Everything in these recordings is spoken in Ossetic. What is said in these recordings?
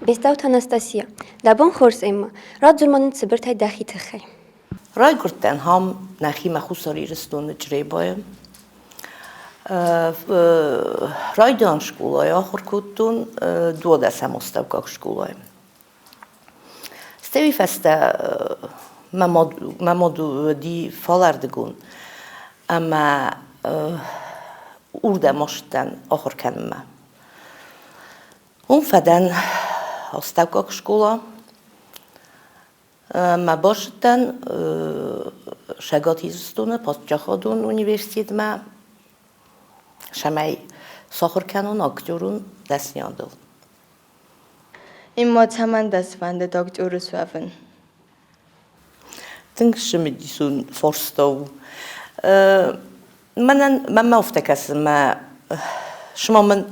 Бестауты Анастасия, дӕ бон хорз, Эмма. Радзур ма нын цыбыртӕй дӕхи тыххӕй. Райгуырдтӕн ам нӕхимӕ Хуссар Ирыстоны Чъребайы. Райдиан скъолайы ахуыр кодтон, дуадӕсӕм астӕуккаг скъолайы. Стӕй уый фӕстӕ мӕ мад уыди фалӕрдыгон ӕмӕ уырдӕм ацыдтӕн ахуыр кӕнынмӕ. Уым фӕдӕн астӕуккаг скъола. Мӕ бацыдтӕн Цӕгат Ирыстоны паддзахадон университетмӕ, цӕмӕй сахуыр кӕнон актерон дӕсниадыл. Имма цӕмӕн дӕ сфӕндыд актеры суӕвын? Тынг цымыдисон фарста у. Мӕнӕн мӕнмӕ афтӕ кӕсы, мӕ цыма мын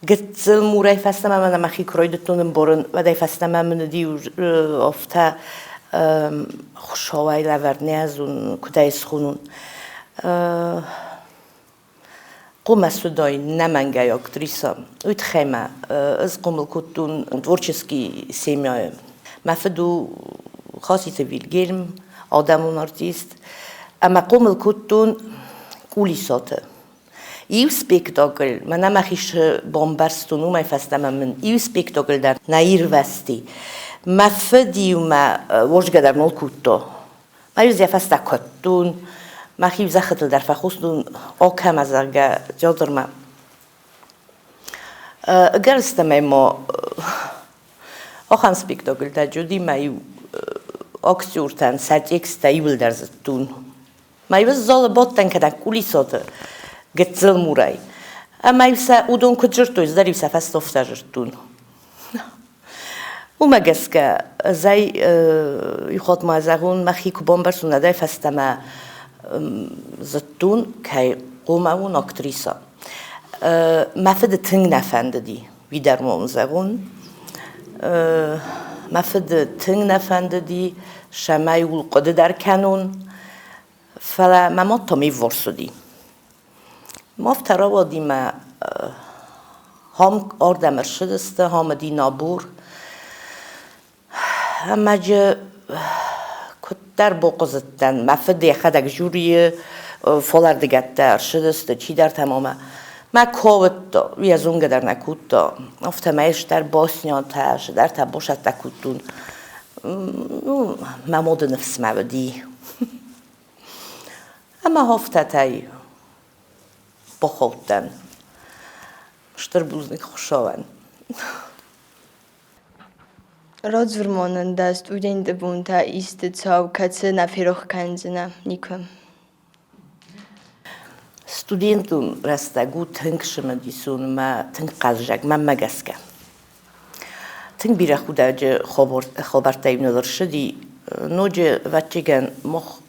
гыццыл мурӕй фӕстӕмӕ мӕнӕ мӕхи куы райдыдтон ӕмбарын, уӕдӕй фӕстӕмӕ мын уыди афтӕ Хуыцауӕй лӕвӕрд нӕ зонун, куыд ӕй схонун. Хъуамӕ суыдаин нӕмӕнгӕй актриса. Уый тыххӕй мӕ ӕз хъомыл кодтон творческий семьяйы. Мӕ фыд у Хаситы Вильгельм, адӕмон артист, ӕмӕ хъомыл кодтон кулисаты. Иу спектакль, мӕнӕ мӕхи бамбӕрстон, уымӕй фӕстӕмӕ мын иу спектакль дӕр нӕ ирвӕзти. Мӕ фыд-иу мӕ уозгӕ дӕр нал кодта. Ма-иу йӕ фӕстӕ кодтон, мӕхи зӕххытыл дӕр фӕхостон, окӕмӕ, зӕгъгӕ, театрмӕ. Ӕгӕрыстӕмӕй ма ахӕм спектакльтӕ уыди, мӕ-иу актертӕн сӕ тексттӕ иууылдӕр зыдтон. Ма-иу ӕз залы бадтӕн кӕнӕ кулисаты гыццыл мурӕй. Ӕмӕ-иу сӕ уыдон куыд дзырдтой, ӕз дӕр-иу сӕ фӕстӕ зыдтон. Уымӕ гӕсгӕ ӕз ӕй иу хатт ма зӕгъон, мӕхи куы бамбӕрстон, уӕдӕй фӕстӕмӕ зыдтон, кӕй хъуамӕ уон актрисӕ. Мӕ фыды тынг нӕ фӕндыди, уый дӕр ма уын зӕгъон. Мӕ фыды тынг нӕ фӕндыди, цӕмӕй ууыл хъуыды дӕр кӕнон, фӕлӕ мӕ мад та ме вварс уыди. Афтӕ рауади мӕ хам ардӕм ӕрцыдысты, хам уыди набор. Ӕмӕ джы куыддӕр бахъуызыдтӕн, мӕ фыд йӕхӕдӕг жюрийы фалӕрдыгӕттӕ ӕрцыдысты чидӕртӕ ма мӕ кодта, йӕ зонгӕ дӕр нӕ кодта. Афтӕмӕй стӕр баснятӕ, цыдӕртӕ басӕттӕ кодтон. Ну, мӕ мады ныфс мӕ уыди. Ӕмӕ афтӕтӕй бахаудтӕн. Стыр бузныг Хуыцауӕн. Радзур ма нын дӕ студенты бонтӕ исты цау, кӕцы нӕ ферох кӕндзынӕ никуы. Студентон рӕстӕг у тынг цымыдисон ӕмӕ тынг хъаззаг, мӕнмӕ гӕсгӕ. Тынг бирӕ худӕджы хабӕрттӕ-иу ныл ӕрцыди. Ноджы, ӕвӕццӕгӕн, мах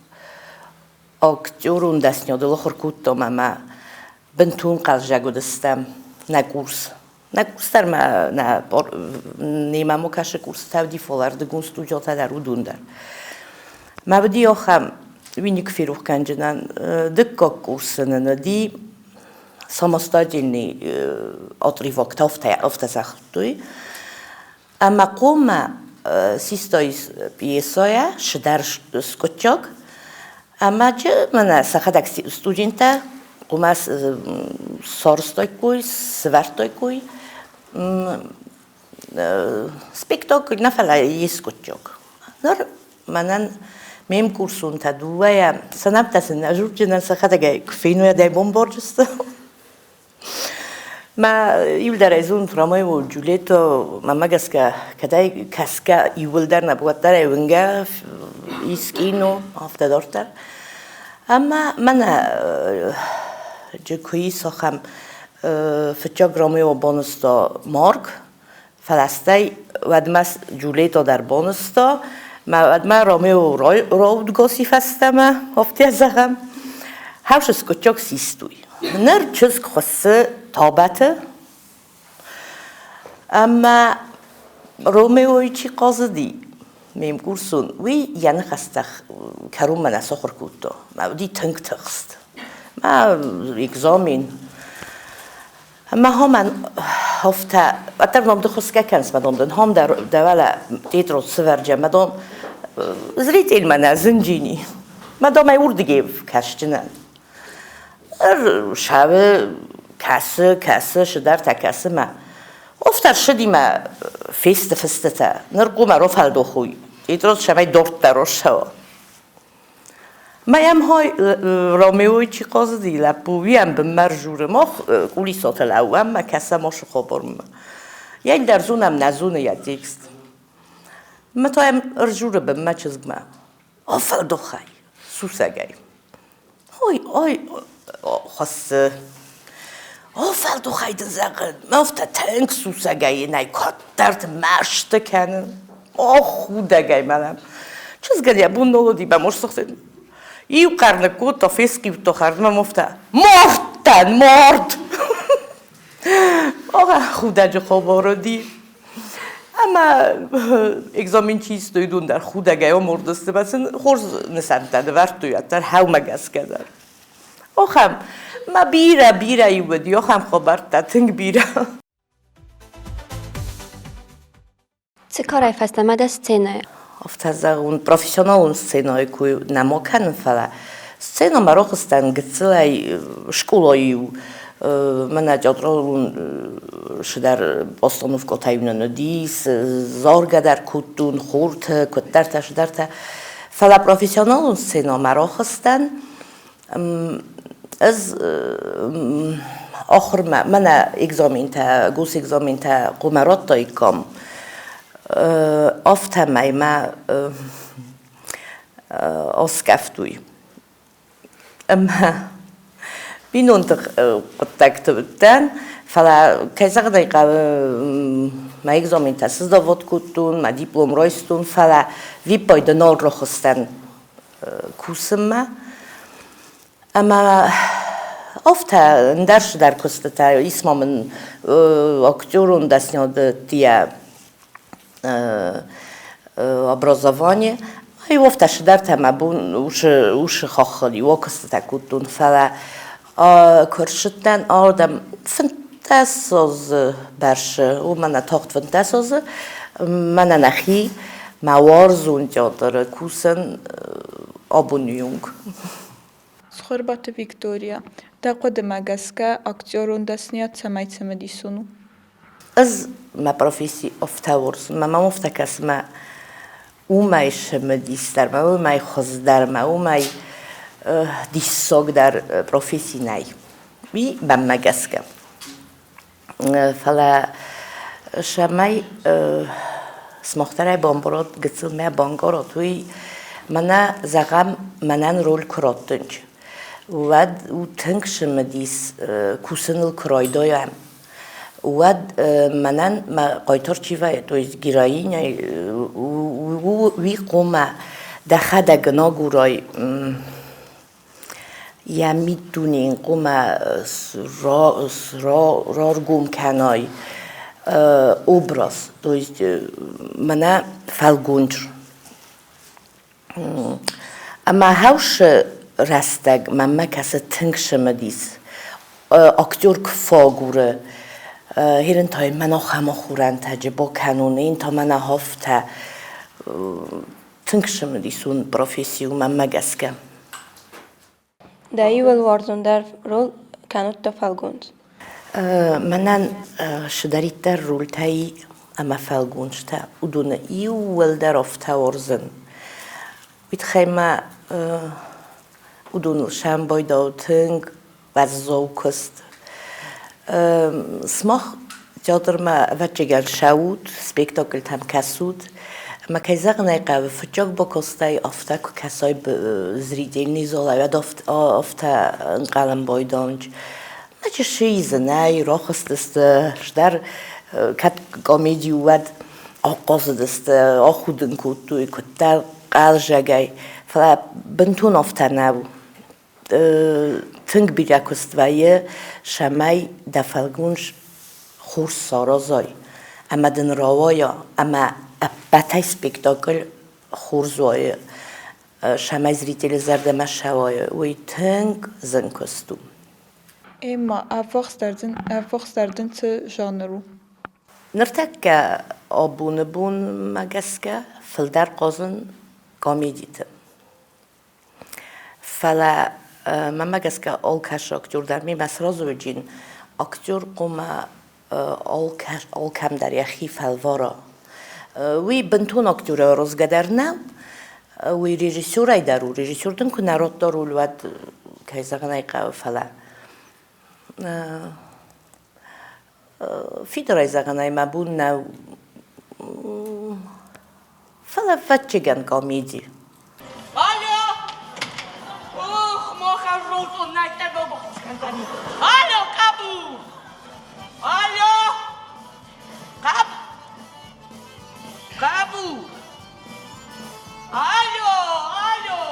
актерон дӕсниадыл ахуыр кодтам ӕмӕ бынтон хъаззаг уыдыстӕм нӕ курс. Нӕ курс дӕр ма нӕ немӕ кӕсы курсытӕ уыди, фӕлӕ ӕрдыгон студиотӕ дӕр уыдон дӕр. Мӕ уыди ахӕм, уый никуы ферох кӕнджынӕн, дыккаг курсы нын уыди самостоятельный отрывок афтӕ загътой. Ӕмӕ хъуамӕ систой пьесӕйӕ цыдӕр скъуыддзаг, ӕмӕ мӕнӕ сӕхӕдӕг студенттӕ хъуамӕ сарӕзтаиккой, сӕвӕрдтаиккой спектакль, нӕ фӕлӕ йе скъуыддзаг. Ныр мӕнӕн ме мкурсонтӕ дыууӕйӕ сӕ нӕмттӕ сын нӕ зондджынӕн сӕхӕдӕгӕй куы феной, уӕд ӕй бамбардзысты. Мӕ иуылдӕр ӕй зонут Ромео Джульетто, мӕнмӕ гӕсгӕ, кӕдӕй кӕсгӕ иууылдӕр нӕ уӕддӕр ӕй уынгӕ ис кино, афтӕ дарддӕр. Ӕмӕ мӕнӕ куы ис ахӕм фыццаг Ромео банызта марг, фӕлӕ стӕй уӕдмӕ Джульетто дӕр банызта, мӕ уӕдмӕ Ромео раудгоси фӕстӕмӕ, афтӕ зӕгъӕм. Хӕусы скъуыддзаг систуй. Ныр чызг хуыссы табӕты, ӕмӕ Ромеойы чи хъазыди, ме мкурсон, уый йӕ ныхӕстӕ кӕронмӕ нӕ сахуыр кодта. Мӕ уыди тынг тыхст. Мӕ экзамен. Ӕмӕ хомӕн Афтӕ, уӕддӕр мӕм ды хуысгӕ кӕныс, мӕ дон дын хом дӕ уӕлӕ тетрод сывӕрджа, мӕ дон зритель мӕнӕ зынджини. Мӕ дон ӕй уырдыгей кӕсджынӕн. Ӕрсӕвы кӕсы, кӕсы, сыдӕртӕ кӕсы мӕ. Офтӕ рсыди мӕ фесты фыстытӕ. Ныр хъумӕ рофӕлдохуй. Тетрод сӕмӕй дорддӕр оссӕуа. Мӕ ӕмхай Ромеойы чи хъазыди лӕппу, уый ӕм бынмӕ ржуры. Мах къулисаты лӕууӕм мӕ кӕсӕм ашы хабармӕ. Йӕ дӕр зонӕм, нӕ зоны йӕ текст. Мӕ та йӕм ӕржуры бынмӕ чызгмӕ. Афӕлдохӕй, сусӕгӕй. Ой, ой, хуыссы. Афӕлдохӕй дын зӕгъын, мӕ афтӕ тынг сусӕгӕй нӕй куыддӕрты мӕсты кӕнын. Ох, худӕгӕй мӕлӕм. Чызгӕн йӕ бон нал уыди, баморсыгътӕн. Иу хъӕр ныккодта, фесхъиудта хӕрдмӕ мовтӕ. Мордтӕн, морд! Ох, худӕджы хабар уыди. Ӕмӕ экзамен чи истой, уыдон дӕр худӕгӕй омордысты, ӕмӕ сын хорз нысӕнттӕ нывӕрдтой, уӕддӕр хӕумӕ гӕсгӕ дӕр. Охӕм, ма бирӕ, бирӕ-иу уыди, охӕм хабӕрттӕ, тынг бирӕ. Цыкарайы фӕстӕмӕ дӕ сценӕйы. Афтӕ зӕгъун, профессионалон сценӕйы ку нӕма кӕнын, фӕлӕ сценӕмӕ рохстӕн гыццылӕй скъолайы-иу мӕнӕ театралон цыдӕр постановкӕтӕ-иу нын уыдис, заргӕ дӕр кодтон, хорты, куыддӕртӕ, цыдӕртӕ. Фӕлӕ профессионалон сценӕмӕ рахызтӕн ӕз ахуырмӕ, мӕнӕ экзаментӕ, госэкзаментӕ хъуамӕ радтаиккам, афтӕмӕй мӕ аскъӕфтой. Ӕмӕ бинонты хъуыддӕгты уыдтӕн, фӕлӕ, кӕй зӕгъын ӕй хъӕуы, мӕ экзаментӕ сыздавод кодтон, мӕ диплом райстон, фӕлӕ виппайды нал рахызтӕн кусынмӕ. Ӕмӕ афтӕ ӕндӕр цыдӕр куыстытӕ, ис ма мын актерон дӕсниады образование. Иу афтӕ цыдӕртӕ мӕ бон усы хаххыл иу куыстытӕ кодтон, фӕлӕ куы рцыдтӕн ардӕм 15 азы бӕрцы, уымӕн тагъд 15 азы, мӕнӕ нӕхи мӕ уарзон театры кусын абоны онг. Цхуырбаты Виктория, дӕ хъуыдымӕ гӕсгӕ актерон дӕсныйад цӕмӕй цымыдисон у? Ӕз мӕ професси афтӕ уарзын, мӕ мӕм афтӕ кӕсы, мӕ уымӕй цымыдисдӕр, мӕ уымӕй хуыздӕр, мӕ уымӕй диссагдӕр професси нӕй. Уый мӕнмӕ гӕсгӕ. Фӕлӕ цӕмӕй сымах бамбарат, гыццыл мӕ банкъарат, уый мӕнӕ, зӕгъӕм, мӕнӕн роль куы раттынч, уӕд у тынг цымыдис кусыныл куы райдайӕм, уӕд мӕнӕн мӕ хъайтар чи вӕййы, то есть героиня, уый хъуамӕ дӕхӕдӕг ын агурай йӕ миддунейы хъуамӕ раргом кӕнай образ, то есть мӕнӕ фӕлгонц. Ӕмӕ хӕусы рӕстӕг мӕнмӕ кӕсы тынг цымыдис. Актер куы фӕагуры, херын та мӕн ахӕм ахорӕнтӕ джыбо кӕнон, ин та мӕнӕ афтӕ. Тынг цымыдисон професси у мӕнмӕ гӕсгӕ. Дӕ иуыл уарзондӕр роль кӕнудта фӕлгонц? Мӕнӕн цыдӕриддӕр рольтӕ ӕмӕ фӕлгонцтӕ, уыдоны иууылдӕр афтӕ уарзын. Уый тыххӕй мӕ уыдоныл сӕмбӕлдӕуы тынг уӕззау куыст. Сымах театрмӕ, ӕвӕццӕгӕн, цӕут, спектакльтӕм кӕсут. Ӕмӕ, кӕй зӕгъын ӕй хъӕуы, фыццаг бакастӕй афтӕ куы кӕсай зрительный залӕй, уӕд афтӕ ӕнхъӕлӕн байдауынц. Мӕ чысыл зынӕй рахызтысты, стӕр кӕд комеди у, уӕд ахъазыдысты, ахудын кодтой, куыддӕр хъӕлдзӕгӕй. Фӕлӕ бынтон афтӕ нӕу. Тынг бирӕ куыст вӕййы, цӕмӕй дӕ фӕлгонц хорз саразай ӕмӕ дын рауайа ӕмӕ ӕппӕтӕй спектакль хорз уайы, цӕмӕй зрители зӕрдӕмӕ ссӕуай, уый тынг зын куыст у. Эмма, ӕввахсдӕр дын цы жанр у? Ныртӕккӕ абоны бонмӕ гӕсгӕ фылдӕр хъазын комедиты. Фӕлӕ мӕнмӕ гӕсгӕ алкӕцы актер дӕр мемӕ сразу уыджын актер хъуамӕ алкӕм дӕр йӕхи фӕлвара. Уый бынтон актеры аразгӕ дӕр нӕу, уый режиссерӕй дӕр у. Режиссер дын куы нӕ радта роль, уӕд, кӕй зӕгъын ӕй хъӕуы, фӕлӕ фидарӕй зӕгъын ӕй мӕ бон нӕу. Фӕлӕ ӕвӕццӕгӕн комеди. Алло! Ох, Алло, Кабу! Алло! Каб! Кабу! Алло, алло!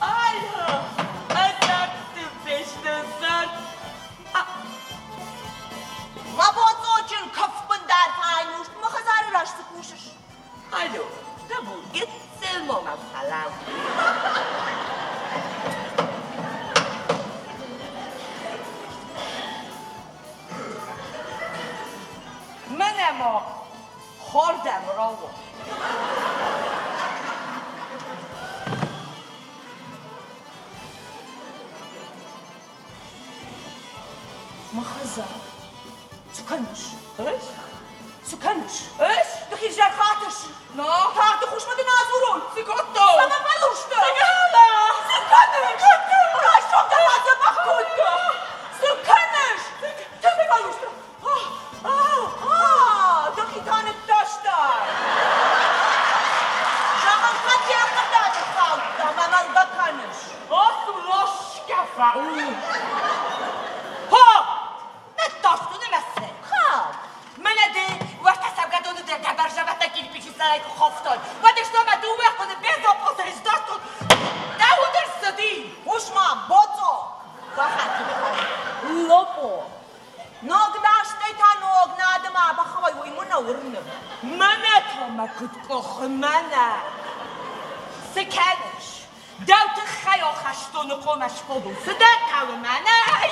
Алло! Ӕцӕг ты фестӕн! Мӕ боцъоджын кӕфбындар файнуст мӕ хӕдзары раз цы кусыс? Алло, Табу, гыццыл ма мӕм фӕлӕуу. Мӕнӕ ма хордӕм рауад. Мӕ хӕдзар, цы кӕныс? Ӕз? Цы кӕныс? Ӕз? Дӕхи взӕр хатыс? Но? Тагъд хъусмӕ дын адзурон. Цы кодтон? Цӕмӕ фӕлурстӕ? Цӕгӕла! Цы кӕныс? Райсом дӕ бадзӕбӕх кодта. Цы кӕныс? Тынг фӕлурстӕ. Дӕхи та ныттастай. Зӕгъын, кӕд йӕ хъуыддаджы хаудта, мӕ мӕлгӕ кӕныс. Ацу, ласкӕфа у! Ха! Ныттастон ӕмӕ цы? Хауд. Мӕнӕ ды уӕртӕ цӕугӕдоны дӕ гӕбӕрзӕвӕттӕ кирпичы сӕрӕй куы хофтон, уӕд ӕз мӕ дыууӕ хъуыды безопасӕй сдастон, дӕ уд ӕрцыди! Хъус-ма, Боцъо! Бахатыр кӕн. Лопъо. Ног дастӕй та ног надымӕ бахауай, уый мын нӕ уырны. Мӕнӕ та мӕ куыд къуыхы, мӕнӕ! Цы кӕныс? Дӕу тыххӕй ахӕстоны хъомӕ сбадон. Цы дӕ хъӕуы мӕнӕй?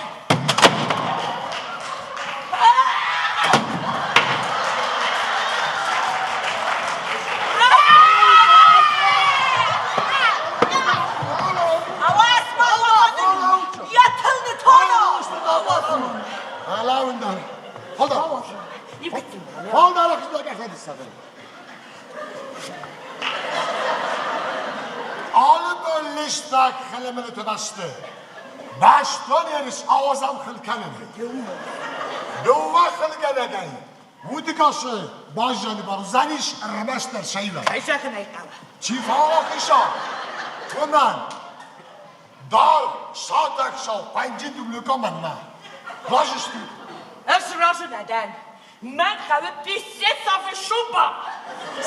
Йӕ тылны тоно! Алы лыстӕг хӕлӕмӕлӕты бӕсты бӕстон ерыс ауадзӕм хыл кӕнын. Дыууӕ хылгӕнӕгӕй удыгасы баззайыны бар уыдзӕнис ӕрмӕстдӕр сӕ иуӕн. Кӕй зӕгъын ӕй хъӕуы. Чи фӕуӕлахиз уымӕн даргъ сатӕгсау пӕнджы дубликъа мӕнмӕ. Разы стут? Ӕз разы нӕ дӕн. Мӕн хъӕуы писецовы шуба.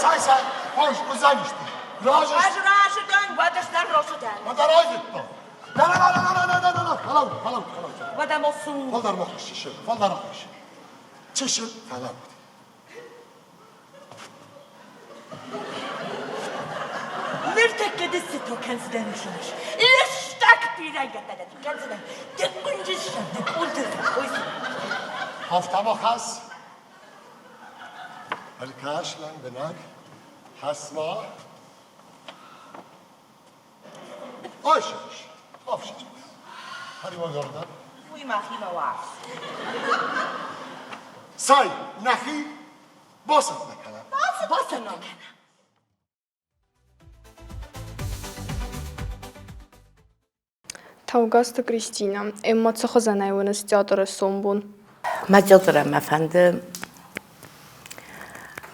Цай, цай, хорз, уыдзӕнис ты. Разы Ӕз разы дӕн. Уӕд ӕз дӕр разы дӕн. Уӕдӕ райдыдтон. На, на, на, на, на, на, на, на, на, фӕлӕуу, фӕлӕуу, фӕлӕуу. Уӕдӕ ма цу. Фалдӕр ма хъус, чысыл, фалдӕр ма хъус. Чысыл фӕлӕуу. Ныртӕккӕ ды цы кӕндзынӕ зоныс? Лыстӕг бирӕгӕтӕ дӕ кӕндзынӕ. Дӕ хъуынджын сӕр, дӕ къултыл дӕ Афтӕ ма хӕс. Ӕркӕс лӕмбынӕг, хӕс-ма. Айсӕс, ӕфсӕст. Хӕриуӕгӕрдӕн. Уый мӕхимӕ уарз. Цӕй, нӕхи бацӕттӕ кӕнӕм. Бацӕттӕ кӕнӕм. Таугазты Кристинӕ, Эммӕ цы хуызӕнӕй уыныс театры сомбон? Мӕ театрӕн мӕ фӕнды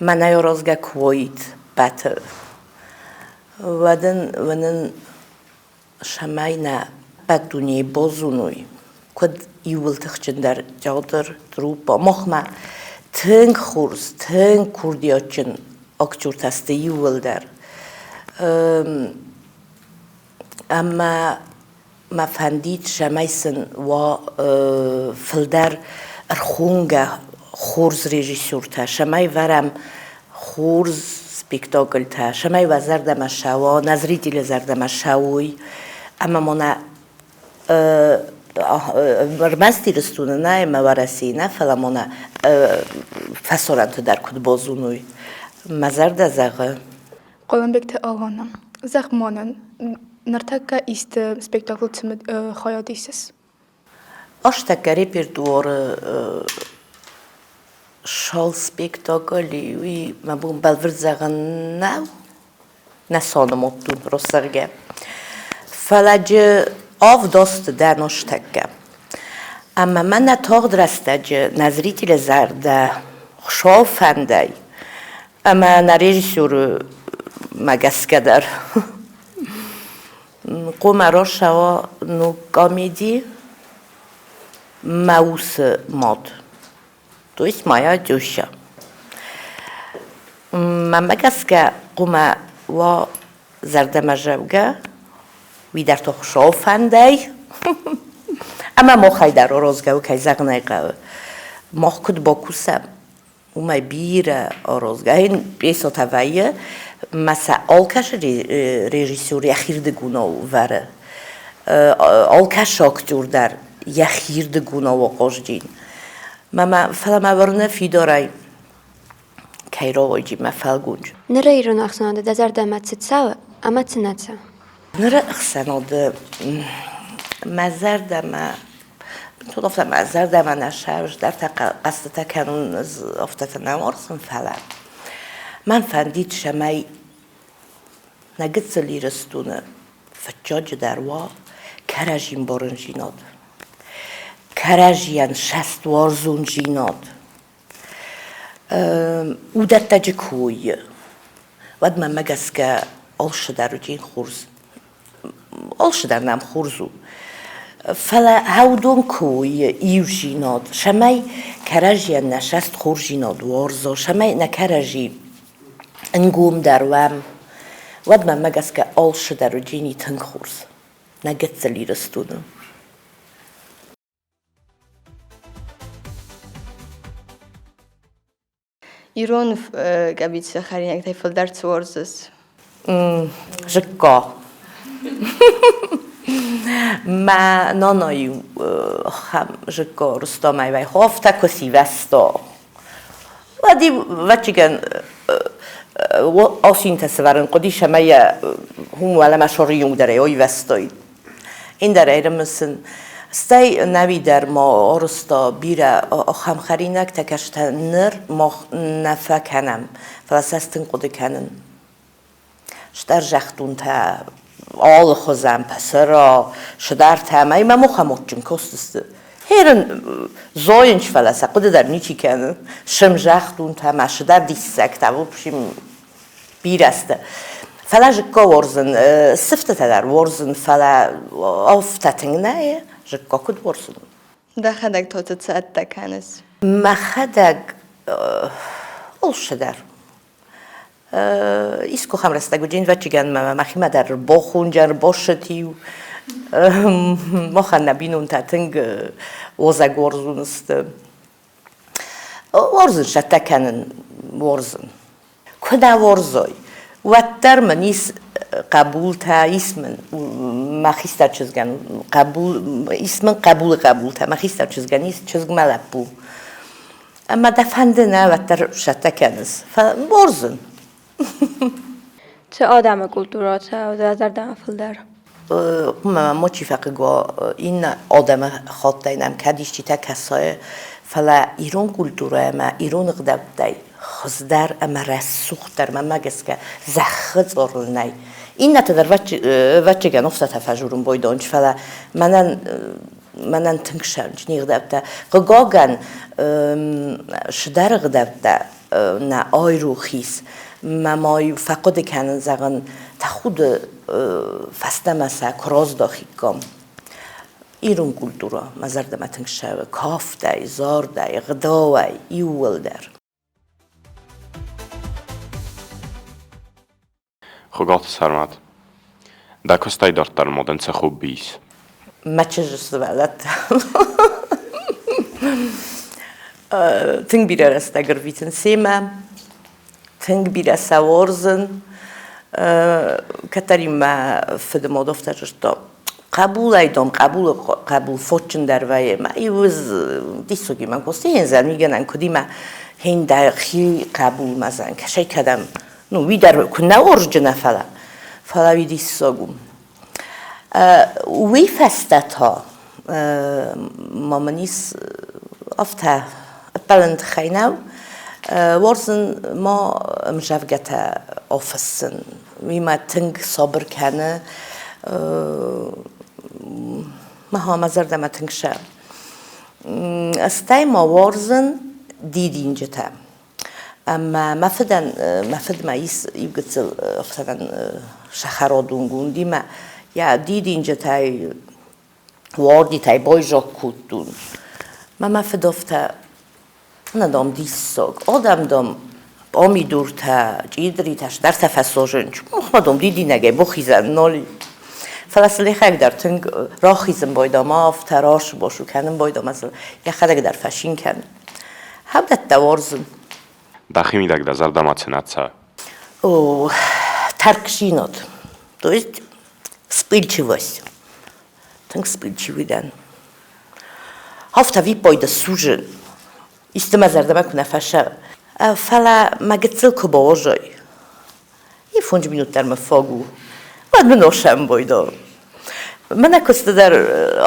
мӕнӕй аразгӕ куы уаид ппӕты, уӕд ын уынын цӕмӕй нӕ ӕппӕт дунейы базоной, куыд иууыл тыхджындӕр театр, труппа. Махмӕ тынг хорз, тынг курдиатджын актертӕ сты иууылдӕр. Ӕмӕ мӕ фӕндид, цӕмӕй сын уа фылдӕр ӕрхонгӕ хорз режиссертӕ, цӕмӕй вӕрӕм хорз спектакльтӕ, цӕмӕй уӕ зӕрдӕмӕ цӕуа, нӕ зрители зӕрдӕмӕ цӕуой ӕмӕ ма нӕ Ӕрмӕст Иристони нӕ ӕма Уӕрӕсей нӕ, фалӕ ма нӕ фӕсарӕнти дӕр куд базонуй. Мӕ зӕрдӕ зӕгъы. Хъуылымбегты Алана. Зӕгъ мӕнӕн, ныртӕккӕ исты спектаклы хайад исыс? Астӕккӕ репертуары шал спектакль, уый мӕ бон бӕлвырд зӕгъын нӕу. Нӕ санымадтон росзӕгъгӕ. Фӕлӕ джы авд азты дӕн астӕккӕ. Ӕмӕ мӕнӕ тагъд рӕстӕджы нӕ зрители зӕрдӕ Хуыцауы фӕндӕй ӕмӕ нӕ режиссеры мӕ гӕсгӕ дӕр хъуамӕ рацӕуа ног комеди «Мӕ усы мад», то есть моя теща. Мӕнмӕ гӕсгӕ хъуамӕ уа зӕрдӕмӕзӕугӕ, уый дӕр та Хуыцауы фӕндӕй. Ӕмӕ махӕй дӕр аразгӕ у, кӕй зӕгъын ӕй хъӕуы. Мах куыд бакусӕм, уымӕй бирӕ аразгӕ. Пьесӕтӕ вӕййы, мӕ сӕ алкӕцы режиссер йӕхирдыгонау вӕры. Алкӕцы актер дӕр йӕхирдыгонау ахъазджын. Фӕлӕ мӕ уырны фидарӕй, кӕй рауайди мӕ фӕлгонц. Ныры ирон ӕхсӕнады дӕ зӕрдӕмӕ цы цӕуы ӕмӕ цы нӕ цӕуы? Ныры ӕхсӕнады мӕ зӕрдӕмӕ бынтон афтӕ мӕ зӕрдӕмӕ нӕ сӕвздӕртӕ хъӕстытӕ кӕнын ӕз афтӕтӕ нӕ уарзын, фӕлӕ мӕн фӕндид, цӕмӕй нӕ гыццыл Ирыстоны фыццаджыдӕр уа кӕрӕдзи ӕмбарындзинад, кӕрӕдзийӕн цӕстуарзондзинад. Уыдӕттӕджы куы вӕййы, уӕд мӕнмӕ гӕсгӕ алцыдӕр уыди хорз. Алцыдӕр нӕм хорз у. Фӕлӕ уыдон куы вӕййы иудзинад, цӕмӕй кӕрӕдзийӕн нӕ сӕст хорздзинад уарза, цӕмӕй нӕ кӕрӕдзи ӕнгомдӕр уӕм, уӕд мӕнмӕ гӕсгӕ алцыдӕр уыди тынг хорз нӕ гыццыл Ирыстоны. Ирон къӕбицы хӕринӕгтӕй фылдӕр цы уарзыс? Зыкка. Мӕ нана-иу зыкка Рустамӕй хафта, куы сивӕзта. Уӕд-иу, ӕвӕццӕгӕн, асинтӕ сӕвӕрын хъуыдис ӕмӕ йӕ уым уӕлӕмӕ сӕрыйонгдӕрӕй аивӕзтаид. Ӕндӕр ӕрымысын. Стӕй нӕуи дӕр ма арызта бирӕ ахӕм хӕринӕгтӕ, кӕстӕ ныр мах нӕ фӕкӕнӕм, фӕлӕ сӕ тынг хъуыды кӕнын. Стӕр зӕгътунтӕ алыхуызӕн пысыра, сыдӕртӕ ӕмӕ мӕм ахӕм адджын кастысты. Херын зойынч, фӕлӕ сӕ хъуыды дӕр ничи кӕны. Сым зӕгътунтӕ ӕмӕ сыдӕр диссӕгтӕ, в общем, бирӕ сты. Фӕлӕ зыкка уарзын, сыфтытӕ дӕр уарзын, фӕлӕ афтӕ тынг нӕ, зыкка куыд уарзын. Дӕхӕдӕг та цы цӕттӕ кӕныс? Мӕхӕдӕг алцыдӕр. Искуы ахӕм рӕстӕг уыди, ӕвӕццӕгӕн мӕхимӕ дӕр бохунджы ӕрбассыд-иу. Махӕн нӕ бинонтӕ тынг уазӕгуарзон сты. Уарзын цӕттӕ кӕнын, уарзын. Куы нӕ уарзой, уӕддӕр мын ис хъӕбултӕ, ис мын мӕ хистӕр чызгӕн хъӕбул, ис мын хъӕбулы хъӕбултӕ, мӕ хистӕр чызгӕн ис чызг мӕ лӕппу. Ӕмӕ дӕ фӕнды нӕ, уӕддӕр цӕттӕ кӕныс. Уарзын. Цы адӕмы культурӕ цӕуы дӕ зӕрдӕмӕ фылдӕр? Мӕ чи фӕхъыг уа, иннӕ адӕмы хаттӕй нӕм кӕд исчитӕ кӕсай, фӕлӕ ирон культурӕ ӕмӕ ирон ӕгъдӕуттӕй хуыздӕр ӕмӕ рӕсугъддӕр, мӕнмӕ гӕсгӕ, зӕххы цъорыл нӕй. Иннӕтӕ дӕр ӕвӕццӕгӕн охсатӕ фӕжурын бойдонч, фӕлӕ мӕнӕн мӕнӕн тынг сӕнч не гъдӕуттӕ. Хъыгагӕн, цыдӕр ӕгъдӕуттӕ нӕ айрох ис. Мӕ ма фӕхъуыды кӕнын, зӕгъын, тӕхуды фӕстӕмӕ сӕ куы раздахиккам. Ирон культурӕ мӕ зӕрдӕмӕ тынг ссӕуы кафтӕй, зардӕй, гъдауӕй, иууылдӕр. Хуыгаты Сӕрмӕт. Дӕ куыстӕй дарддӕр ма дын цы хобби ис? Мӕ чызджы сывӕллӕттӕ. Тынг бирӕ рӕстӕг ӕрвитын семӕ, тынг бирӕ сӕ уарзын. Кӕддӕр мӕ фыды мад афтӕ зыдта. Хъӕбулӕй дам хъӕбулы хъӕбул фотджындӕр вӕййы. Мӕ иуыз диссаги мӕн кости хензӕн уигӕнӕн куыд имӕ хен дӕхи хъӕбул мӕзӕн кӕсӕй кӕдӕм. Ну, уый дӕр куы нӕ уорзджынӕ, фӕлӕ. Фӕлӕ уый диссаг у. Уый фӕстӕ та ма мын ис афтӕ ӕппӕлын тыххӕй нӕу, уарзын ма ӕмзӕвгӕтӕ афыссын. Уый мӕ тынг сабыр кӕны, мӕ мӕ зӕрдӕмӕ тынг сӕ. Стӕй ма уарзын дидинджытӕ. Ӕмӕ мӕ фыдӕн, мӕ фыдмӕ ис иу гыццыл ӕфсӕрӕн сахародунгундимӕ. Йӕ дидинджытӕй, уардитӕй байзаг кодтон. Мӕ мӕ фыд афтӕ, нӕ, дам, диссаг. Адӕм, дам, пъамидуртӕ, чъидритӕ, стӕртӕ фӕсозынч. Махмӕ, дам, дидинӕгӕй бахизӕн нал и. Фӕлӕ сылехӕг дӕр тынг рахизын байдам, афтӕ рас-басу кӕнын байдам, ӕмӕ сыл йӕхӕдӕг дӕр фӕцин кӕны. Хӕдӕттӕ уарзын. Дӕхимидӕг дӕ зӕрдӕмӕ цы нӕ цӕуы? О, тӕрксинад, то есть вспыльчивость. Тынг вспыльчивый дӕн. Афтӕ виппайды сузын. Исты мӕ зӕрдӕмӕ куы нӕ фӕсӕ. Фӕлӕ мӕ гыццыл куы бауарзой, и фондз минут дӕр мӕ фаг у. Уӕд мын осӕмбойдо. Мӕнӕ куысты дӕр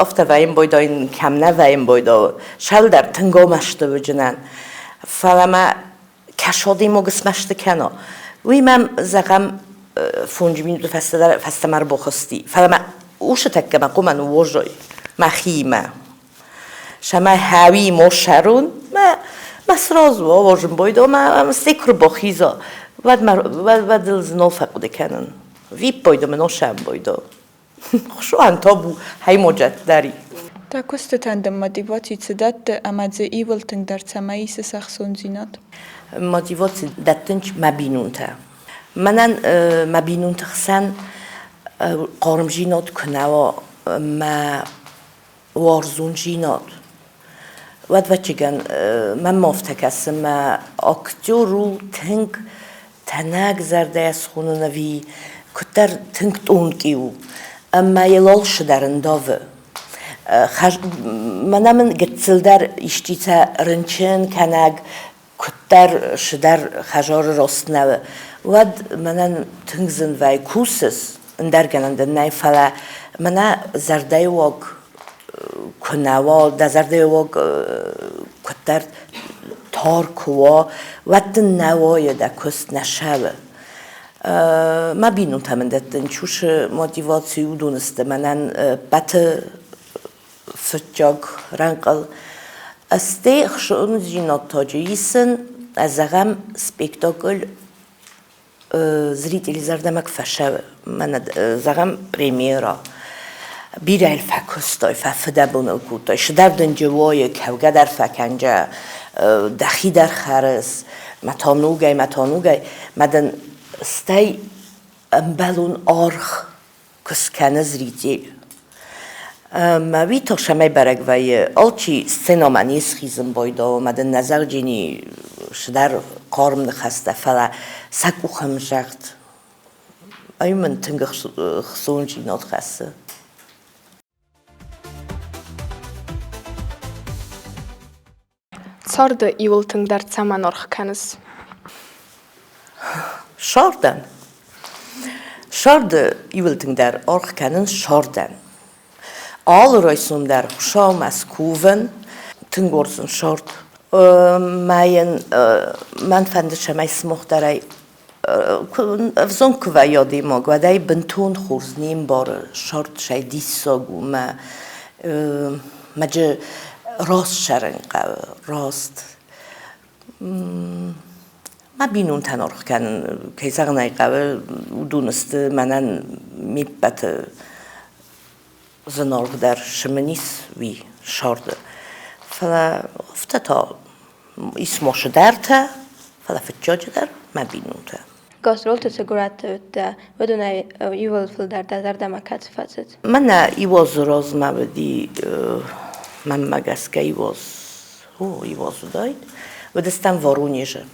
афтӕ вӕййын бойдойын, кӕм нӕ вӕййын бойдо, шӕл дӕр тынг омӕсты уыджынӕн. Фӕлӕ мӕ кӕсодимог смӕсты кӕно. Уый мӕм, зӕгъӕм, фондз минуты фӕстӕдӕр фӕстӕмӕ ӕрбахызти. Фӕлӕ мӕ усы тӕккӕ мӕ хъуымӕ ныууозой мӕхиимӕ. Сӕмӕ хӕуи мо сӕрун, мӕ мӕ сразу авазын байдо, мӕ стӕй куы рбахиза, уӕд мӕ уӕд ыл нал фӕхъуыды кӕнын. Виппайды мын осӕмбойдо. Хуысуан табу хӕймоджат дӕри. Дӕ куыстытӕн дын мотиваци цы дӕтты ӕмӕ дзы ивыл тынгдӕр цӕмӕй исыс ӕхцондзинад? Мотиваци дӕттынц мӕ бинонтӕ. Мӕнӕн мӕ бинонты хсӕн хъармдзинад куы нӕ уа, мӕ уарзондзинад. Уӕд ӕвӕццӕгӕн, мӕнмӕ афтӕ кӕсы, мӕ актер у тынг тӕнӕг зӕрдӕйӕ схонын ӕви куыддӕр тынг тъонкъи у ӕмӕ йыл алцыдӕр ӕндавы. Мӕнӕ мын гыццылдӕр иститӕ рынчын кӕнӕг куыддӕр цыдӕр хӕдзары рост нӕ у, уӕд мӕнӕн тынг зын вӕййы кусыс, ӕндӕр гӕнӕн дын нӕй, фӕлӕ мӕнӕ зӕрдӕйы уаг куы нӕ уа, дӕ зӕрдӕйы уаг куыддӕр тар куы уа, уӕд дын нӕ уайы дӕ куыст, нӕ сӕлы. Мӕ бинонтӕ мын дӕттынц уыцы мотиваци, уыдон сты мӕнӕн ӕппӕты фыццаг рӕнхъыл. Стӕй ӕхсондзинад исын, зӕгъӕм, спектакль зрители зӕрдӕмӕ куы фӕцӕуы, мӕнӕ, зӕгъӕм, премьера. Бирӕ йыл фӕкуыстой, фӕфыдӕбон кодтой, цыдӕр дынджы уойы, кӕугӕ дӕр фӕкӕнджа, дӕхи дӕр хӕрыс, мӕ та ногӕй, мӕ та ногӕй. Мӕ дын стӕй ӕмбӕлон аргъ куы скӕны зритель. Мӕ уый цӕмӕй бӕрӕг вӕййы, алчи сценӕмӕ не схизын байдауы, ӕмӕ дын нӕ зӕгъджини цыдӕр хъарм ныхӕстӕ, фӕлӕ сӕ къухӕмзӕгъд ай мын тынг ӕхцондзинад хӕссы. Царды иуыл тынгдӕр цӕмӕн аргъ кӕныс? Сӕрдӕн. Сӕрды иуыл тынгдӕр аргъ кӕнын сӕрдӕн. Алы райсом дӕр Хуыцаумӕ скувын. Тынг уарзын сӕрд. Мӕйӕн мӕн фӕнды, цӕмӕй сымах дӕр ӕй ӕвзонг куы вӕййы адӕймаг, уӕд ӕй бынтон хорз не мбары, сӕрд сӕй диссаг у мӕ мӕджы раст сӕрын хъӕуы, раст. Мӕ бинонтӕн аргъ кӕнын, кӕй зӕгъын ӕй хъӕуы, уыдон сты мӕнӕн ме ппӕты зынаргъдӕр цы мын ис, уый сӕрды. Фӕлӕ афтӕ та ис ма цыдӕртӕ, фӕлӕ фыццаджыдӕр мӕ бинонтӕ. Гастролты цы горӕтты уыдтӕ, уыдонӕй иууыл фылдӕр дӕ зӕрдӕмӕ кӕцы фӕцыд? Мӕнӕ иуазы размӕ уыди, мӕнмӕ гӕсгӕ иуаз, о, иуаз уыдаид. Уыдыстӕм Воронежы.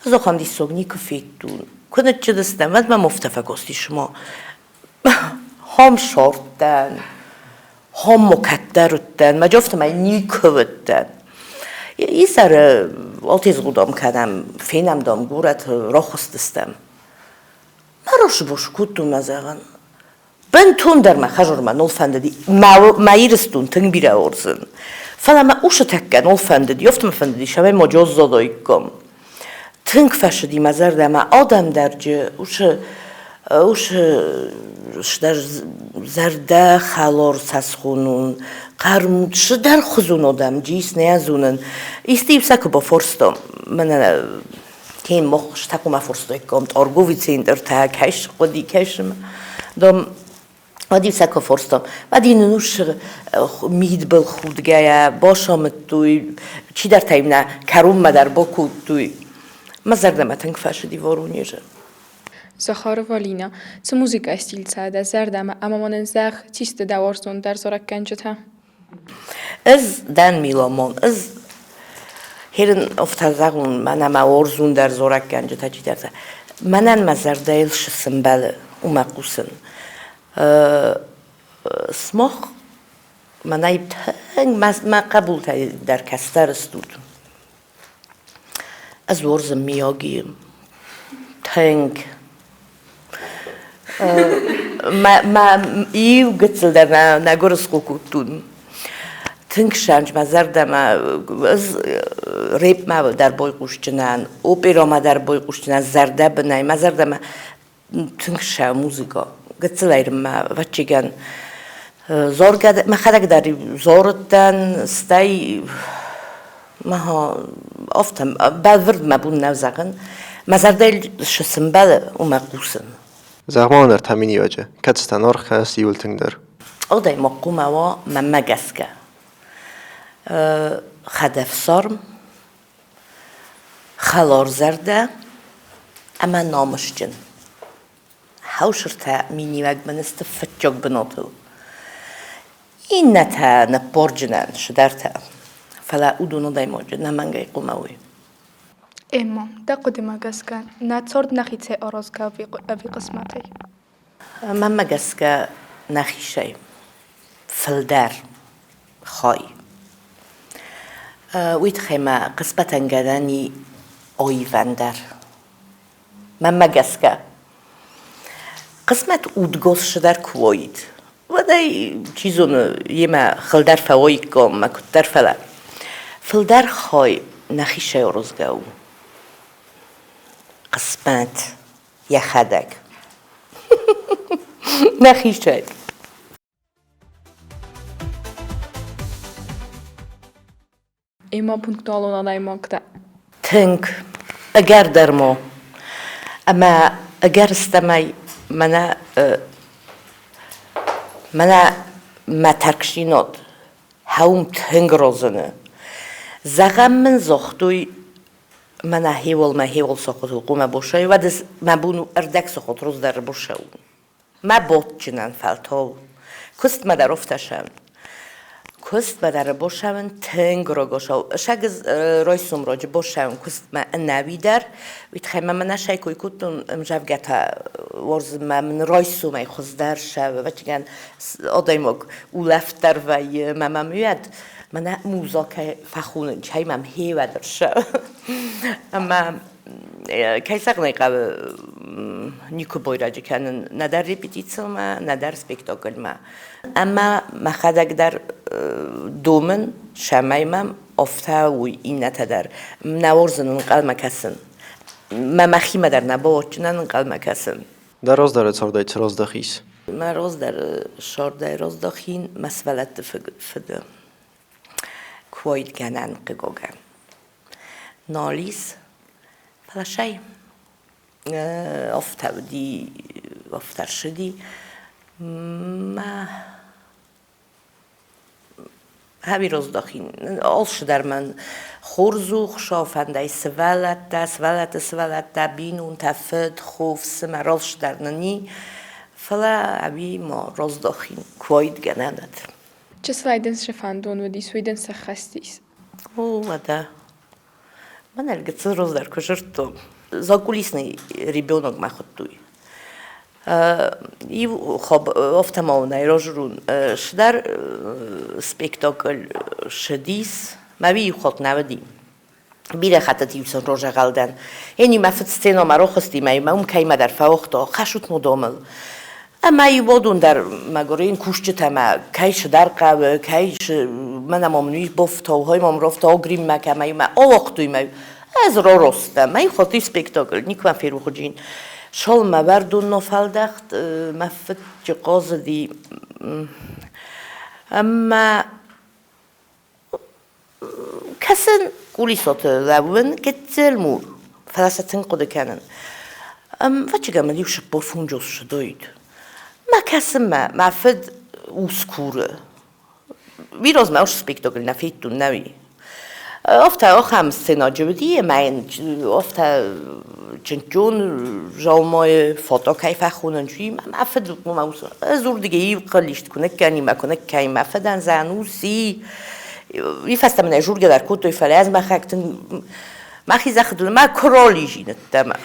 Ӕз ахӕм диссаг никуы федтон. Куы ныччыдыстӕм, уӕд мӕм афтӕ фӕкастис, цыма хом сорт. уыдтӕн, Хомо кӕддӕр уыдтӕн, мӕ джофтӕмӕй никуы уыдтӕн. Изӕры алтезгъудом кӕнӕм, фенӕм дам горӕты рохуыстыстӕм. Мӕ росбос кодтон мӕ зӕгъын. Бынтондӕр мӕ хӕзурмӕ нал фӕндыди. Мӕ Ирыстон тынг бирӕ уарзын. Фӕлӕ мӕ усы тӕккӕ нал фӕндыди, афтӕ мӕ фӕндыди, цӕмӕй ма джоззадаиккам. Тынг фӕцыди мӕ зӕрдӕмӕ адӕм дӕр уыцы уыцы зӕрдӕхӕлар цӕсгонон, хъӕрмуд цыдӕрхуызон адӕм ис нӕ зонын. Исты-иу сӕ куы бафарстам, мӕнӕ кем мах такума фарстаиккам торговый центртӕ, кӕй хъуыди, кӕй дам Уӕд-иу сӕ куы фарстам, уӕд-иу нын ус мидбылхудгӕйӕ басамыдтой, чидӕртӕ-иу нӕ кӕронмӕ дӕр бакодтой. Мӕ зӕрдӕмӕ тынг фӕцыди Воронежы. Захарова Лина, цы музыкӕйы стиль цӕ дӕ зӕрдӕмӕ ӕмӕ ма нын зӕгъ, чи сты дӕ уарзондӕр зарӕггӕнджытӕ? Ӕз дӕн меломан. Ӕз херын афтӕ зӕгъун, мӕнӕ мӕ уарзондӕр зарӕггӕнджытӕ чидӕртӕ. Мӕнӕн мӕ зӕрдӕйыл цы мбӕлы, уымӕ хъусын. Смах мӕнӕй тынг мӕ хъӕбултӕй дӕр кӕстӕр стут. Ӕз уарзын Мияги тынг. Мӕ иу гыццыл дӕр нӕ гуырысхо кодтон. Тынг сӕнч мӕ зӕрдӕмӕ ӕз рэпмӕ дӕр байхъусджынӕн, операмӕ дӕр байхъусджынӕн зӕрдӕбынӕй. Мӕ зӕрдӕмӕ тынг сӕ музыка. Гыццылӕй мӕ ӕвӕццӕгӕн зоргӕ мӕхӕдӕг дӕр зорыдтӕн, стӕй мӕ афтӕ бӕлвырд мӕ бон нӕу зӕгъын. Мӕ зӕрдӕйыл цы сӕмбӕлы, уымӕ хъусын. Зӕгъ-ма мын ӕртӕ миниуӕджы, кӕцытӕн аргъ кӕныс иууыл тынгдӕр? Адӕймаг хъуамӕ уа мӕнмӕ гӕсгӕ хӕдӕфсарм, хӕларзӕрдӕ ӕмӕ намысджын. Хӕусыртӕ миниуӕг мын сты фыццаг бынатыл. Иннӕтӕ ныппорджынӕн цыдӕртӕ, фӕлӕ уыдон адӕймаджы ӕнӕмӕнгӕй хъуамӕ уой. Эмма, дӕ хъуыдымӕ гӕсгӕ, нӕ цард нӕхицӕй аразгӕ ӕви хъысмӕтӕй? Мӕнмӕ гӕсгӕ, нӕхицӕй фылдӕр хай. Уый тыххӕй ма хъысмӕтӕн гӕнӕн и аивӕн дӕр. Мӕнмӕ гӕсгӕ, хъысмӕт удгос цыдӕр куы уаид, уӕд ӕй, чи зоны, йемӕ хылдӕр фӕуаиккам ӕмӕ куыддӕр, фӕлӕ фылдӕр хай нӕхицӕй аразгӕ у. Хъысмӕт йӕхӕдӕг. Нӕхицӕй. Эмма пунктуалон адӕймаг дӕ? Тынг. Ӕгӕр дӕр ма. Ӕмӕ ӕгӕрыстӕмӕй мӕнӕ мӕнӕ мӕ тӕрксинод хӕум тынг розыны. Зӕгъӕм мын загътой мӕнӕ хеуал мӕ хеуал сохотыл хъумӕ босай, уӕд ӕз мӕ бон у ӕрдӕг сохот раздӕр босӕун. Мӕ ботджынӕн фӕлтау. Куыстмӕ дӕр офтӕсӕн. Куыстмӕ дӕр босӕуын тынг рогосау. Сагыз райсом раджы босӕуын куыстмӕ ӕнӕуи дӕр. Уый тыххӕй мӕ мӕнӕ сӕй кой кодтон ӕмзӕвгӕтӕ уарзынмӕ мын райсомӕй хуыздӕр сӕ ӕвӕццӕгӕн адӕймаг улӕфт дӕр вӕййы мӕ мӕм уӕд мӕнӕ муза кӕй фӕхонын, чай мӕм хеуӕдӕр сӕ. Ӕмӕ кӕй зӕгъын ӕй хъӕуы, никуы байрӕджы кӕнын нӕдӕр репетицимӕ, нӕдӕр спектакльмӕ. Ӕмӕ мӕхӕдӕг дӕр домын, цӕмӕй мӕм афтӕ уой иннӕтӕ дӕр. Нӕ уарзын ӕнхъӕлмӕ кӕсын. Мӕ мӕхимӕ дӕр нӕ бауадздзынӕн ӕнхъӕлмӕ кӕсын. Дӕ раздӕры цардӕй цы раздӕхис? Мӕ раздӕры цардӕй раздӕхин мӕ сывӕллӕтты фыды. Куы уаид гӕнӕн, хъыгагӕн. Нал ис, фӕлӕ сӕй афтӕ уыди, афтӕ рцыди. Мӕ хӕби раздахин. Алцыдӕр мӕн хорз у, Хуыцау фӕндӕй сывӕллӕттӕ, сывӕллӕтты сывӕллӕттӕ, бинонтӕ, фыд, хо, фсымӕр, алцыдӕр нын и. Фӕлӕ ӕви ма раздахин, куы уаид гӕнӕн уӕд. Чысылӕй дын цы фӕндон уыдис, уый дын сӕххӕст ис? О, уӕдӕ. Мӕнӕ гыццыл раздӕр куы зыдтон. Закулисный ребенок мӕ хуыдтой. Иу офтӕмаунӕй рожрун шдар спектакль шыдис, мӕ иу хатт нӕ уыди. Бирӕ хӕттыты-иу сын розӕгъӕл дӕн. Ӕниу мӕ фыд сценӕмӕ рохызти мӕ мӕ уым кӕимӕдӕр фӕуыгъта, хӕсут модомыл. Ӕмӕ-иу уыдон дӕр мӕгуыр ин кусджытӕ мӕ кӕй цыдӕр хъӕуы, кӕй мӕнӕ ма мын уый бофтау, хой мӕм рофтау гриммӕ кӕмӕй мӕ ауагътой мӕ. Ӕз роростӕ, мӕ хати спектакль никуы ферохуджин. Шол мӕ уӕрдонно фӕлдӕхт, мӕ фыд хъазыди ӕмӕ Кӕсын кулисоты лӕууын гыццыл мур, фӕлӕ сӕ тынг хъуыды кӕнын. Ӕвӕццӕгӕн мыл иу 45 ссыдаид. Мӕ кӕсынмӕ мӕ фыд ус куры. Уый размӕ уыцы спектакль нӕ федтон, нӕуи. Афтӕ ахӕм сценаджы уыди ӕмӕ йын афтӕ чынчон дзаумайы фото кӕй фӕхонынц, уый мӕ фыд мӕ ус ӕз уырдыгӕй иу хъыллист куы ныккӕнин мӕ куы ныккӕнин мӕ фыдӕн зӕгъын уси. Уый фӕстӕ мын ӕй жургӕ дӕр кодтой, фӕлӕ ӕз мӕхӕг тынг мӕхи зӕххытыл мӕ куы ниттӕмӕ.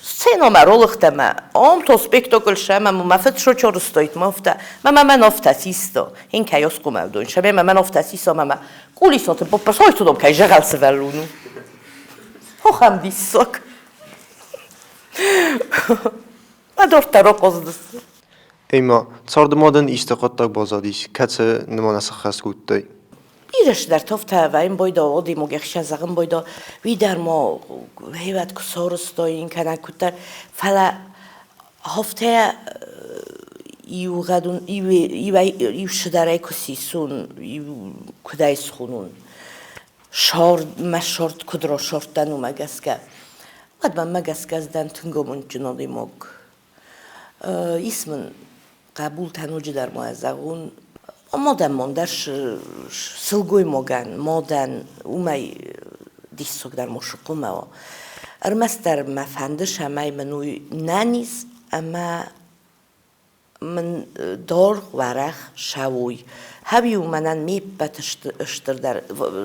Сценамӕ ролыхтӕмӕ, ом то спектакль шӕмӕ мӕ фыд шочорыстоит мофта, мӕ мӕ нофта систо, ин кӕй оскумӕвдон, шӕмӕ мӕ нофта сисо мӕ кулисоты поппа hogy tudom, кӕй зӕгъӕл сывӕллон у. Охӕм диссаг. Мӕ дордта рохъоздыс. Ӕмӕ царды ма дын исты хъуыддаг баззадис, кӕцы нымӕ сӕххӕст кодтай? Бирӕ цыдӕртӕ вӕййын бойда, одимог ӕхсӕ зӕгъын бойда, уый дӕр ма хевӕд куы сорыстой кӕнӕ куыддӕр, фӕлӕ афтӕ иугъӕдон иу цыдӕрӕй куы сисон, иу куыдӕй схонон, сорд мӕ сорд куыд росордтӕн, уымӕ гӕсгӕ. Уӕд мӕнмӕ гӕсгӕ ӕз дӕн тынг амондджын адӕймаг. Ис мын хъӕбултӕ ноджыдӕр ма зӕгъон, мадӕмон дӕр сылгоймагӕн, мадӕн уымӕй диссагдӕр ма цы хъуамӕ уа. Ӕрмӕстдӕр мӕ фӕнды, цӕмӕй мын уый нӕниз ӕмӕ мын даргъ уӕрӕх сӕуой. Хӕуиу мӕнӕн ме ппӕт стырдӕр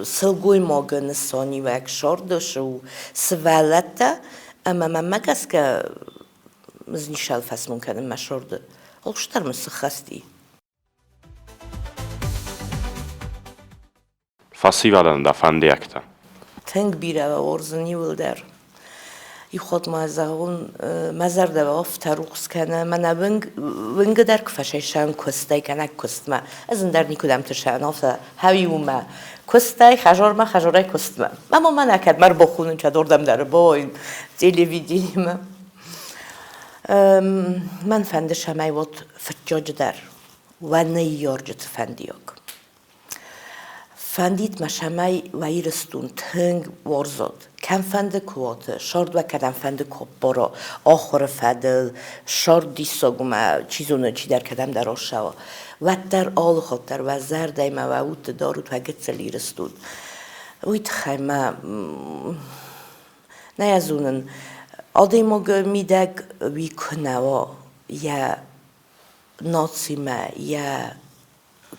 сылгоймагы нысаниуӕг сӕрды у сывӕллӕттӕ ӕмӕ мӕнмӕ гӕсгӕ ницы фӕсмон кӕнын мӕ сӕрды. Алчидӕр мын сыххӕсти. Фӕсивӕдӕн дӕ фӕндиӕгтӕ? Тынг бирӕ уарзын иуылдӕр. Иу хатт ма зӕгъон, мӕ зӕрдӕ афтӕ рухс кӕны, мӕнӕ уынгы дӕр куы фӕсайсӕн куыстӕй кӕнӕ куыстмӕ. Ӕз ӕндӕр никуыдӕм тысӕн, афтӕ хӕуиумӕ. Куыстӕй хӕзормӕ, хӕзорӕй куыстмӕ. Ӕмӕ мӕнӕ кӕдмӕ ӕрбахонын, кӕд уырдӕм дӕр ӕрбауайын телевидениемӕ. Мӕн фӕнды, цӕмӕй уот фыццаджыдӕр уӕ ныййарджыты фӕндиаг. Фӕндид мӕ, цӕмӕй уӕ Ирыстон тынг уарзат. Кӕмфӕнды куы уат, сӕрд уӕ кӕдӕмфӕнды куы аппара ахуыры фӕдыл, сӕрд диссаг у мӕ, чи зоны, чидӕр кӕдӕмдӕр ассӕуа, уӕддӕр алы хатт дӕр уӕ зӕрдӕйы мӕ уӕ удты дарут уӕ гыццыл Ирыстон. Уый тыххӕй мӕ нӕ йӕ зонын, адӕймагы мидӕг уый куы нӕ уа, йӕ нацимӕ, йӕ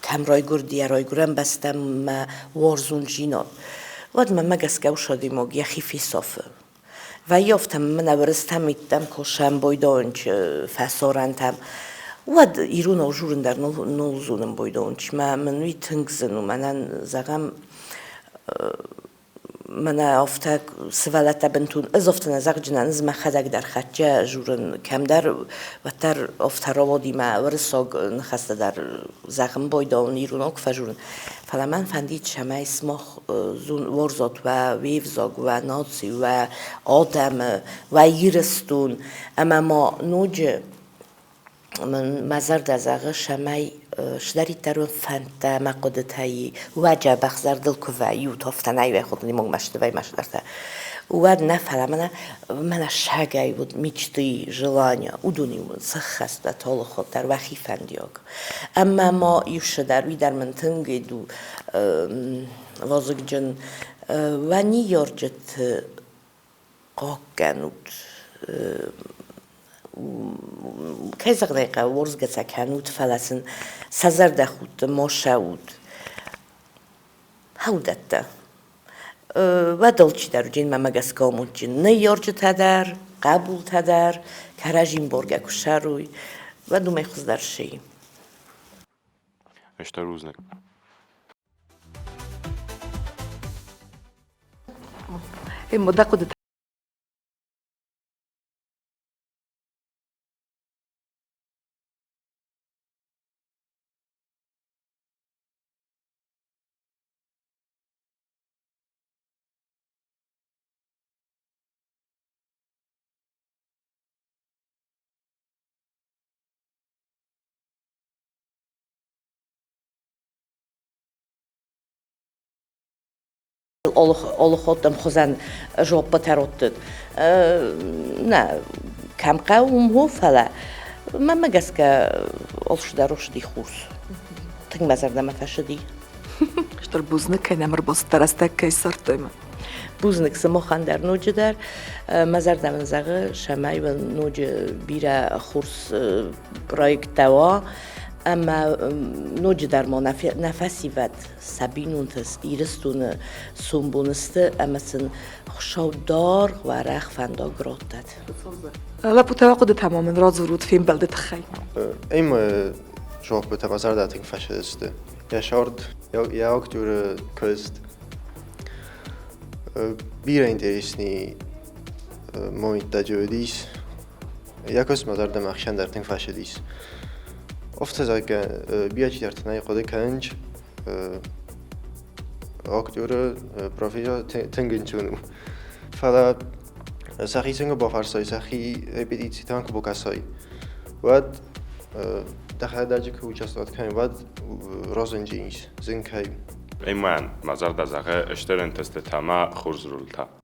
кӕм райгуырди, йӕ райгуырӕн бӕстӕмӕ уарзондзинад, уӕд мӕнмӕ гӕсгӕ ус адӕймаг йӕхи фесафы. Вӕййы афтӕ, мӕнӕ уырыстӕм иттӕм кусӕм бойдончы фӕсарӕнтӕм, уӕд иронау журын дӕр нал зонын бойдончы. Мӕ мын уый тынг зын у, мӕнӕн, зӕгъӕм, мӕнӕ афтӕ сывӕллӕттӕ бынтон ӕз афтӕ нӕ зӕгъджынӕн, ӕз мӕхӕдӕг дӕр хатджы журын кӕмдӕр, уӕддӕр афтӕ рауади мӕ уырыссаг ныхӕстӕ дӕр зӕгъын байдауын, иронау куы фӕжурын. Фӕлӕ мӕн фӕндид, цӕмӕй сымах уарзат уӕ уе взаг, уӕ наци, уӕ адӕмы, уӕ Ирыстон ӕмӕ ма ноджы мӕ зӕрдӕ зӕгъы, цӕмӕй цыдӕриддӕр уын фӕндтӕ ӕмӕ хъуыдытӕ и, уӕ дзӕбӕх зӕрдыл куы вӕййут, афтӕ нӕ иуӕй худынимог мӕсты вӕййы мӕстыдӕртӕ, уӕд нӕ, фӕлӕ мӕнӕ мӕнӕ сагӕй уыд мечты, желания, уыдон-иу мын сӕххӕст уӕ толыход дӕр уӕхи фӕндиаг. Ӕмӕ ма иу цыдӕр, уый дӕр мын тынг у вазыгджын, уӕ ныййарджыты хъахъхъӕнут, кӕй зӕгъын ӕй хъӕуы, уарзгӕ сӕ кӕнут, фӕлӕ сын сӕ зӕрдӕхудты ма сӕут. Хӕудӕттӕ. Уӕд алчидӕр уыди мӕмӕ гӕсгӕ амондджын. Ныййарджытӕ дӕр, хъӕбултӕ дӕр, кӕрӕдзи ӕмбаргӕ куы ссарой, уӕд уымӕй хуыздӕр сси. Стыр бузныг. Эмма, дӕ хъуыдытӕ Алыхатт хуызӕн жоппытӕ раттыд. Нӕ, кӕм хъӕуы, уым хо, фӕлӕ мӕнмӕ гӕсгӕ алцыдӕр рухсыди хорз. Тынг мӕ зӕрдӕмӕ фӕцыди. Стыр бузныг, кӕй нӕм ӕрбацыдтӕ, рӕстӕг кӕй ссардтай. Бузныг сымахӕн дӕр ноджыдӕр. Мӕ зӕрдӕ мын зӕгъы, цӕмӕй уын ноджы бирӕ хорз проекттӕ уа ӕмӕ ноджыдӕр ма нӕ фӕсивӕд сӕ бинонты Ирыстоны сомбоны сты ӕмӕ сын Хуыцау даргъ уӕрӕх фӕндаг раттӕд. Лӕппутӕ, хъуыдытӕ ма мын радзурут фембӕлды тыххӕй. Ӕмӕ жоппытӕ мӕ зӕрдӕ тынг фӕцыдысты. Йӕ сӕрд, йӕ актеры куыст бирӕ интересный моменттӕ уыдис. Йӕ куыст мӕ зӕрдӕмӕ ӕхсӕн дӕр тынг фӕцыдис. Афтӕ зӕгъгӕ, бирӕ чидӕртӕ нӕ хъуыды кӕнынц, актеры профессор тынг ӕнцон у. Фӕлӕ сӕхицӕн куы бафӕрсай, сӕхи репетицитӕм куы бакӕсай, уӕд дӕхӕдӕджы куы участвовать кӕнай, уӕд разынджын ис, зын кӕй у. Ӕмӕ мӕ зӕрдӕ зӕгъы стыр ӕнтыстытӕ ӕмӕ хорз ролтӕ.